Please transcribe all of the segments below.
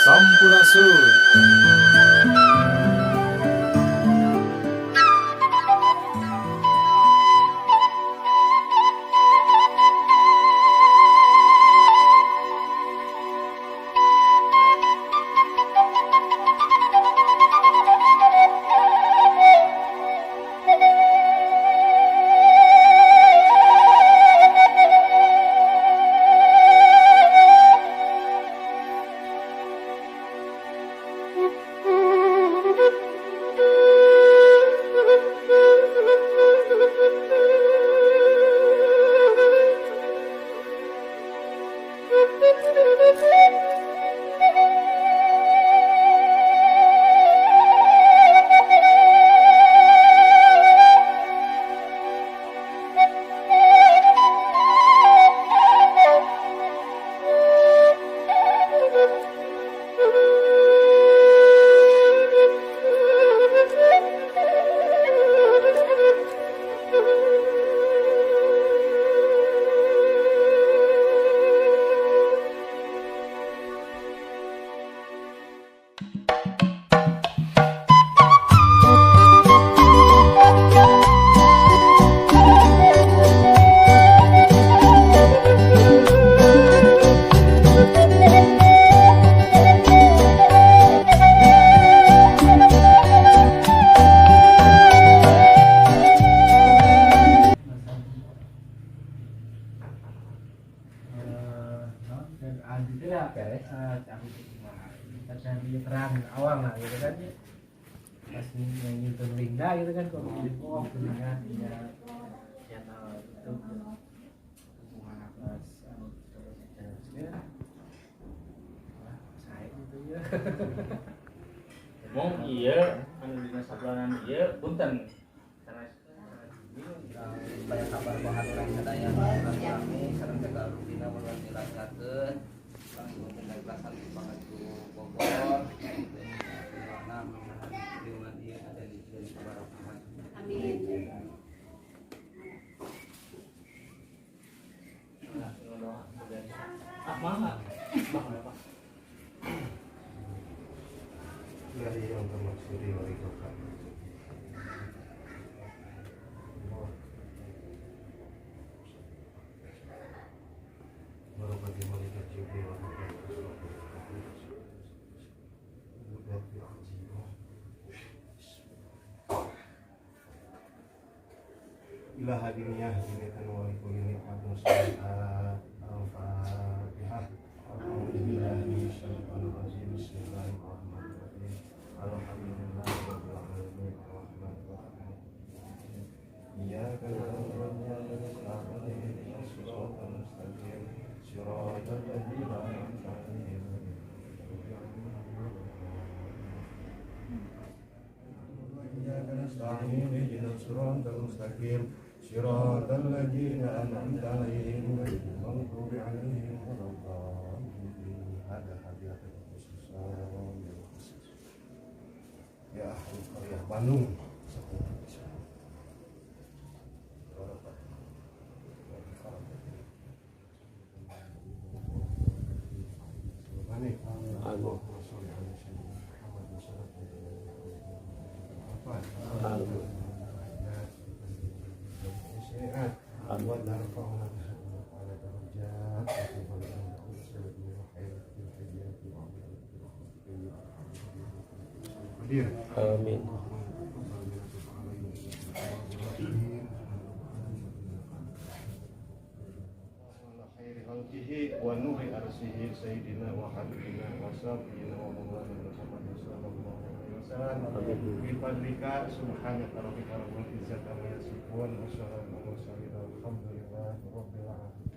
Sampurasun. Terang awal lah gitu kan, pas nyentuh Linda gitu kan, kok oh benar ya channel itu pas terus saya gitu ya. Mong iya anu dina sablanan ieu punten karena supaya kabar bahan urang sadaya kami sareng jaga rutina mun dilancarkeun langsung dari belasan Pangatu Bogor mana lingkungan ieu ada di kabarokahan. Amin. Ah mangga. Bang apa? Dari yang termaksud di wali kota. Ila hadiniyah binatan wa likulli nikmatin salihah. Al-Fatihah. A'udzubillahi minasyaitonir rajim. Bismillahirrahmanirrahim. Alhamdulillahirabbil alamin arrahmanir rahim. Iyyaka na'budu wa iyyaka nasta'in. Ihdinas siratal mustaqim. Siratal ladzina an'amta 'alaihim. Iyyaka nasta'in. Ihdinas siratal mustaqim. Siratal ladzina an'amta 'alaihim ghairil maghdubi 'alaihim waladdallin. Ada hadiah khusus ya ahli Qaryah Bandung. Amin. Wa nuri arsihi sayyidina wa habibina wa safiyina wa maulana Muhammad sallallahu alaihi wasallam. Bi fadlika subhanaka rabbika rabbil izzati amma yasifun wa salamun alhamdulillahi rabbil alamin.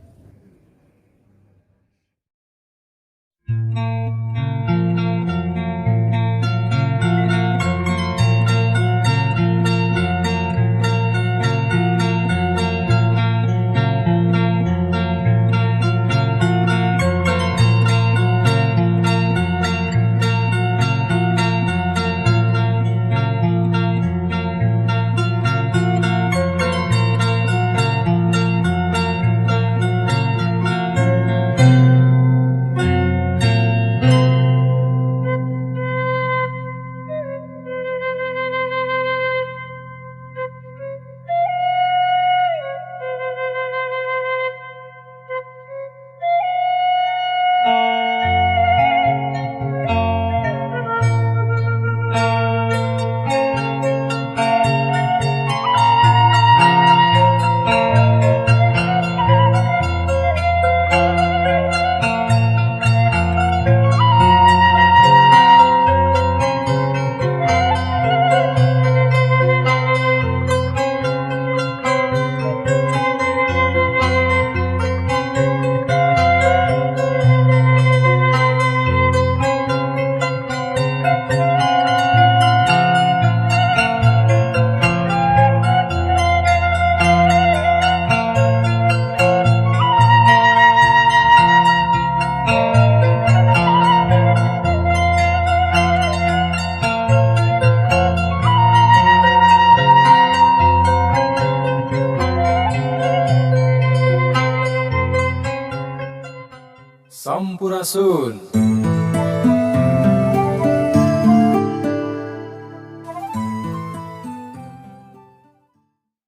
Sampurasun.